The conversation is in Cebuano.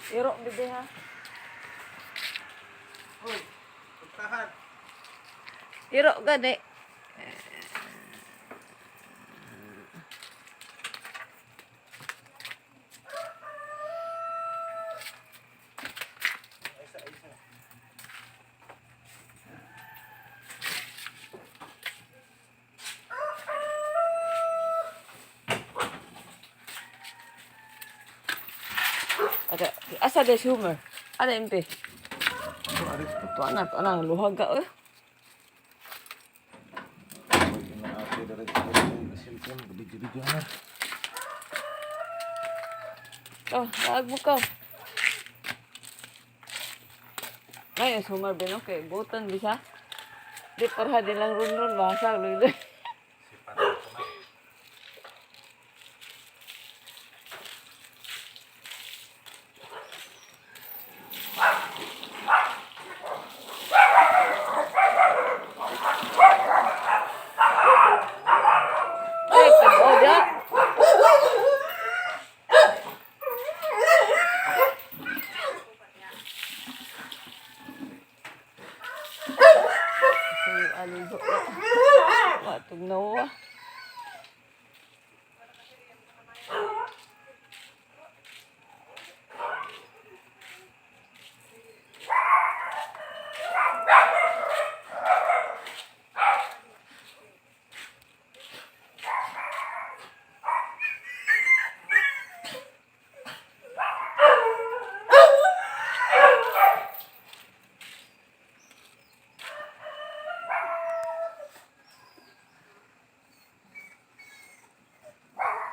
Iro, bebe ha. Hoy, puntahan. Iro, gani. Isa, isa. Ada, asa des humor? Ada MP. Tuan na, luhag ka eh. Video-video na. Oh, laag mo ka. Ay, is humor bin okay. Butan bisa. Di parha din lang run-run bahasa lu. Ay, pag-oda. Sige, aligo. Watog na wa.